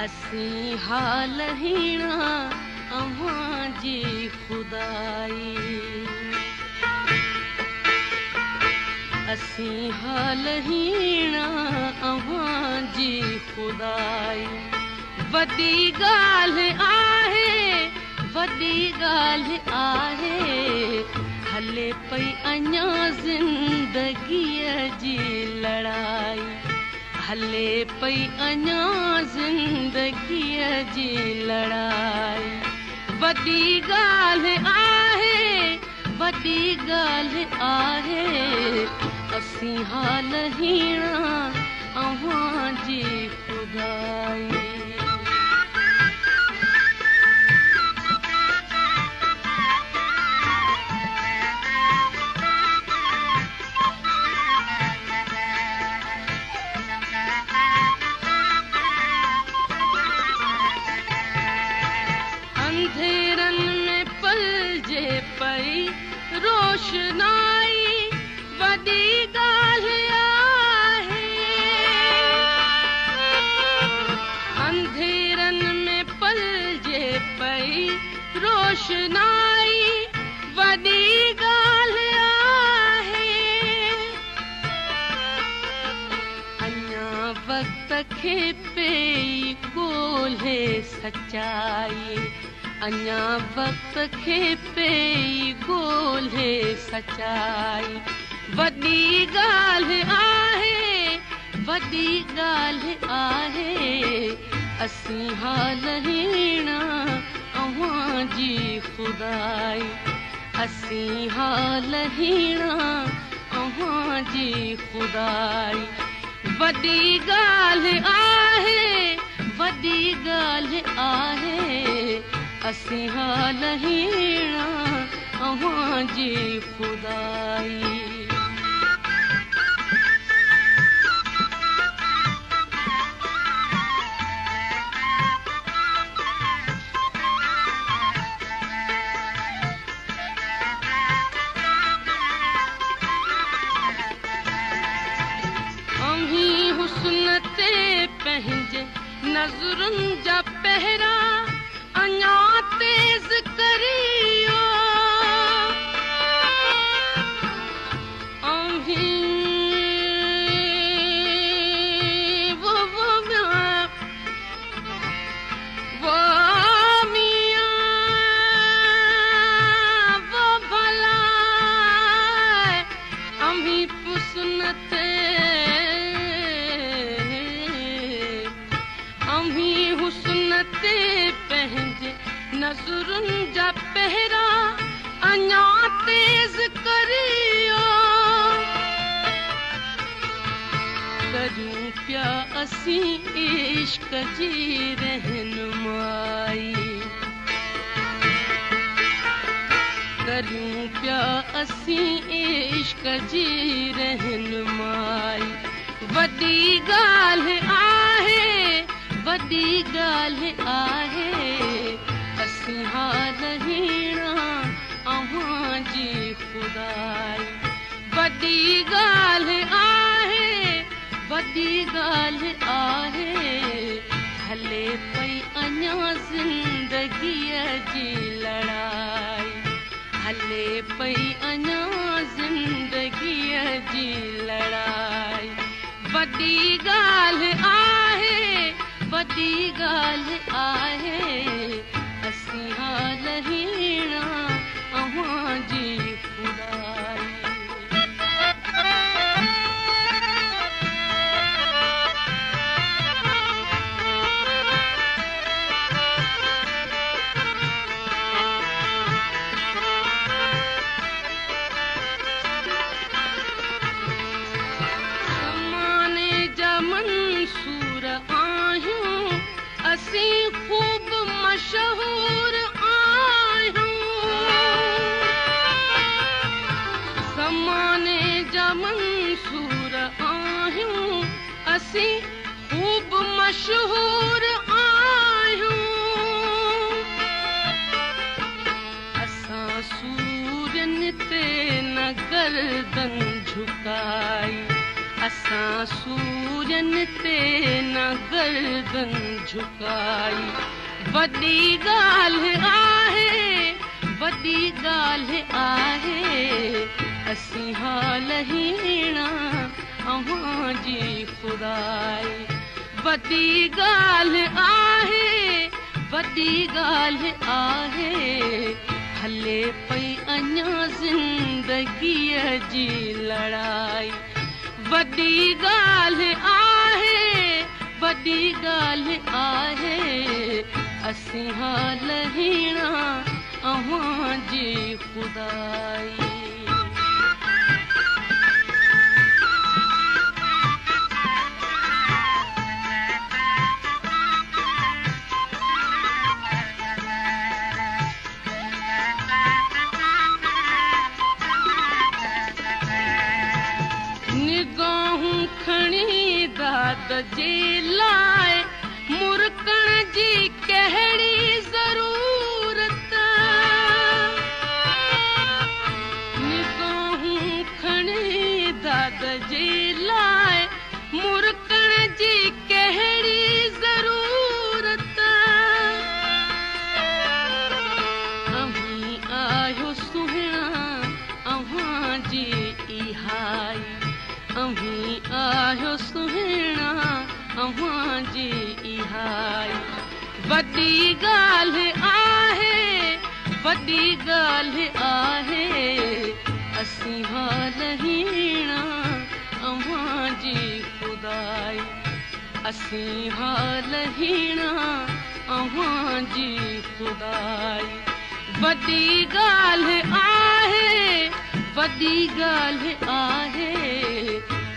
असीं हाल हीणा अव्हां जी ख़ुदाई। असीं हाल हीणा अव्हां जी ख़ुदाई। वॾी ॻाल्हि आहे, वॾी ॻाल्हि आहे, हले पई अञा ज़िंदगीअ जी लड़ाई। हले पई अञा ज़िंदगीअ जी लड़ाई। वॾी ॻाल्हि आहे, वॾी ॻाल्हि आहे, असीं हाल हीणा अव्हां जी ख़ुदाई। अंधेरनि में पलजे पई रोशनाई, वॾी ॻाल्हि आहे। अंधेरनि में पलजे पई रोशनाई, वॾी ॻाल्हि आहे। अञा वक़्त खे पई ॻोल्हे सचाई, अञा वक़्त खे पई ॻोल्हे सचाई। वॾी ॻाल्हि आहे, वॾी ॻाल्हि आहे, असीं हाल हीणा अव्हां जी ख़ुदाई। असीं हाल हीणा अव्हां जी ख़ुदाई। वॾी ॻाल्हि आहे, वॾी ॻाल्हि आहे, असीं हाल हीणा अव्हां जी ख़ुदाई। अव्हीं हुस्न ते पंहिंजे नज़रुनि जा पहरा अञा तेज़ करियो। अव्हीं वो वो वो मियां वो भला, अव्हीं हुस्न ते, अव्हीं हुस्न ते पंहिंजे नज़रुनि जा पहरा अञा तेज़ करियो। करियूं पिया असीं इश्क जी रहनुमाई, करियूं पिया असीं इश्क जी रहनुमाई। वॾी ॻाल्हि आहे, वॾी ॻाल्हि आहे, असीं हाल हीणा अव्हां जी ख़ुदाई। वॾी ॻाल्हि आहे, वॾी ॻाल्हि आहे, हले पई अञा ज़िंदगीअ जी लड़ाई। हले पई अञा ज़िंदगीअ जी लड़ाई। वॾी ॻाल्हि आहे, वॾी ॻाल्हि आहे, असीं हाल हीणा अव्हां जी ख़ुदाई। ज़माने जा मंसूर आहियूं, असीं ख़ूब मशहूर आहियूं। ज़माने जा मंसूर आहियूं, असीं ख़ूब मशहूर आहियूं। असां सूरनि ते न गर्दन झुकाई, असां सूरनि ٻين تي نه گردن جهڪائي. وڏي ڳالهه آهي، وڏي ڳالهه آهي، اسين حال هيڻا اوهان جي خدائي. وڏي ڳالهه آهي، وڏي ڳالهه آهي، هلي پئي اڃا زندگيءَ جي لڙائي. وڏي ڳالهه آهي، وڏي ڳالهه آهي، اسين حال هيڻا اوهان جي خدائي. निगाहूं खणी दाद जे लाइ मुरकण जी कहिड़ी ज़रूरत। निगाहूं खणी दाद जे लाइ मुरकण जी कहिड़ी ज़रूरत। अव्हीं आहियो सुहिणा अव्हां जी इहाई, अव्हीं आहियो सुहिणा अव्हां जी इहाई। वॾी ॻाल्हि आहे, वॾी ॻाल्हि आहे, असीं हाल हीणा अव्हां जी ख़ुदाई। असीं हाल हीणा अव्हां जी ख़ुदाई। वॾी ॻाल्हि आहे, वॾी ॻाल्हि आहे,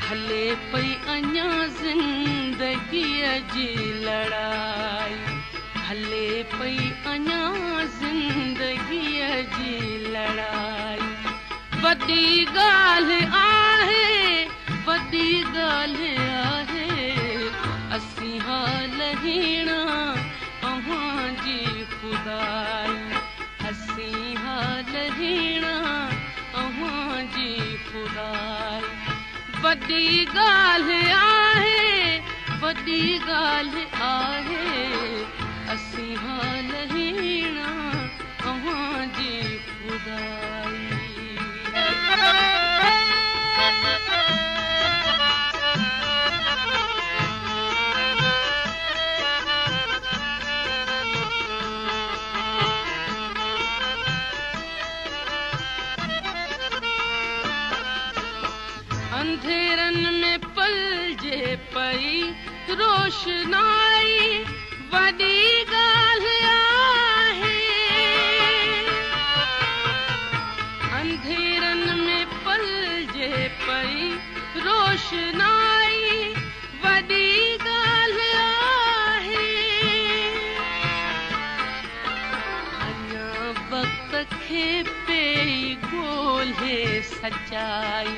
हले पई अञा ज़िंदगीअ जी लड़ाई। हले पई अञा ज़िंदगीअ जी लड़ाई। वॾी ॻाल्हि आहे, वॾी ॻाल्हि आहे, असीं हाल हीणा अव्हां जी ख़ुदाई। असीं हाल हीणा अव्हां जी ख़ुदाई। वॾी ॻाल्हि आहे, वॾी ॻाल्हि आहे, असीं हाल हीणा अव्हां जी ख़ुदाई। अंधेरनि में पलजे पई रोशनाई, वॾी ॻाल्हि आहे। अंधेरनि में पलजे पई रोशनाई, वॾी ॻाल्हि आहे। अञा वक़्त खे पई ॻोल्हे सचाई,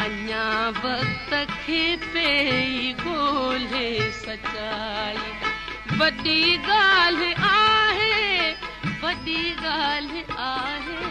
अञा वक़्त खे पई ॻोल्हे सचाई। वॾी ॻाल्हि आहे, वॾी ॻाल्हि आहे,